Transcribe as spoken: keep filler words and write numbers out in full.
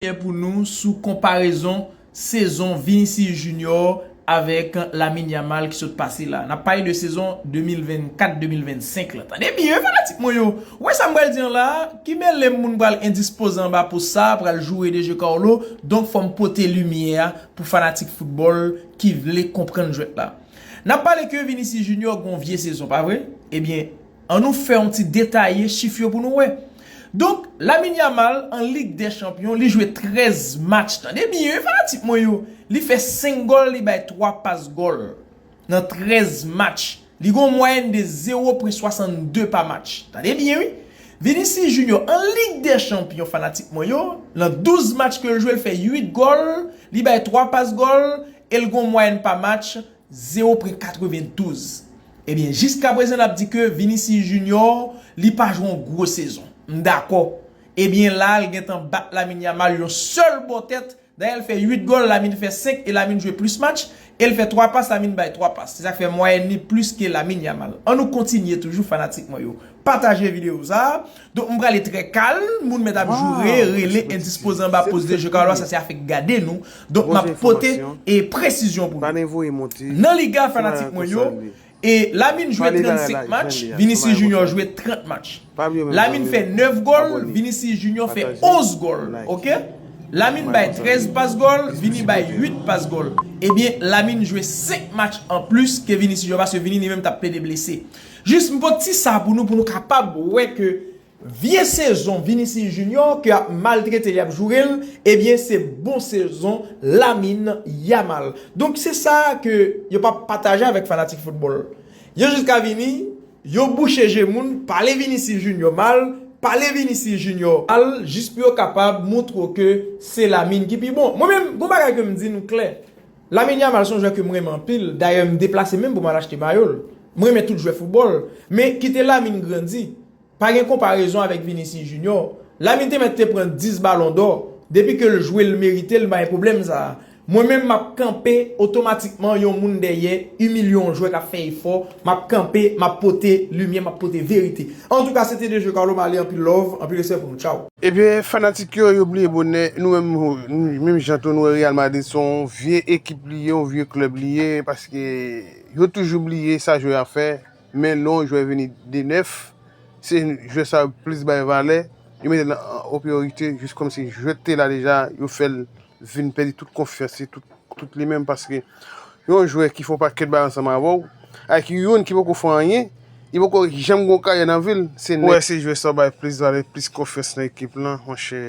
Pou nou sou konparezon sezon Vinicius Junior avèk Lamine Yamal ki sot pase la. N ap pale de sezon de mil vennkat de mil vennsenk la. Tande byen, wi, fanatik mwen yo. Ou wè sa m pral di an la a? Ki mele m moun pral endispoze anba post sa a, pral joure de je Carlo. Donk, fò m pote limyè a pou fanatik foutbòl ki vle konprann jwèt la. N ap pale ke Vinicius Junior gon vye sezon, pa vre? Ebyen, ann nou fè yon ti detaye chif yo pou nou wè. Donk, Lamine Yamal, an Lig dè Chanpyon, li jwe trèz match. Tande byen, wi, fanatik mwen yo. Li fè senk gòl, li bay twa pas gòl. Nan trèz match, li gon mwayèn de zewo pwen swasannde pa match. Tande byen, wi. Vinicius Junior, an Lig dè Chanpyon, fanatik mwen yo, nan douz match ke l jwe, l fè uit gòl, li bay twa pas gòl, e l gon mwayèn pa match zewo pwen katrevendouz. Ebyen, jiskaprezan, n ap di ke Vinicius Junior, li pa jwe yon gwo sezon. M dakò. Ebyen, la, l gentan bat Lamine Yamal yon sèl bò tèt. Dayè, l fè uit gòl, Lamine fè senk, e Lamine jwe plis match, e l fè twa pas, Lamine bay twa pas. Se sa k fè mwayèn li plis ke Lamine Yamal. Ann nou kontinye toujou, fanatik mwen yo. Pataje videyo sa a. Donk, m prale trè kalm, moun mèt ap joure, rele, endispoze anba post de je Carlo a, sa se afè k gade nou. Donk, m ap pote e presizyon pou nou. Nan Liga, fanatik mwen yo, e Lamine jwe trannsenk match, Vinicius Junior jwe trant match. Lamine fè nèf gòl, Vinicius Junior fè onz gòl, oke? Lamine bay trèz pas gòl, Vini bay uit pas gòl. Ebyen, Lamine jwe senk match an plis ke Vinicius Junior, paske Vini li menm t ap plede blese. Jis m pot ti sa pou nou, pou nou kapab wè ke vye sezon Vinicius Junior, ke ap maltrete l, y ap joure l, ebyen, se bon sezon Lamine Yamal. Donk, se sa ke yo p ap pataje avèk fanatik foutbòl. Yo jis ka vini, yo bouche je moun, pale Vinicius Junior mal, pale Vinicius Junior mal, jis pou yo kapab montre w ke se Lamine ki pi bon. Mwen menm, gon bagay ke m di nou klè. Lamine Yamal se yon jwè ke m renmen anpil. Dayè, m deplase menm pou m al achte mayo l. M renmen tout jwè foutbòl. Men kite Lamine grandi. Pa gen konparezon avèk Vinicius Junior. Lamine te mèt te pran dis Balon dò. Depi ke l jwe, l merite l, m pa gen pwoblèm sa a. Mwen menm, m ap kanpe otomatikman yon moun dèyè, imilye yon jwè k ap fè efò. M ap kanpe, m ap pote limyè, m ap pote verite. Antouka, se te de je Carlo, m ale, anpil love, anpil respè pou nou. Tchaw. Ebyen, fanatik yo, yo bliye bonè. Nou menm, nou menm jan tou, nou wè Real Madrid se yon vye ekip li ye, yon vye klèb li ye, paske yo toujou bliye sa jwè a fè. Men lè yon jwè vini de nèf, se jwè sa yo plis bay valè, yo mete l an, an priyorite, jis kòmsi jwèt te la deja, yo fè l vin pèdi tout konfyans li, tout, tout li menm, paske yon jwè ki fè yon pakèt bagay ansanm avè w, ak youn ki poko fè anyen, li poko janm gen yon karyè nan vi l, se nèk. Ou wè se jwè sa yo bay plis valè, plis konfyans nan ekip lan, monchè.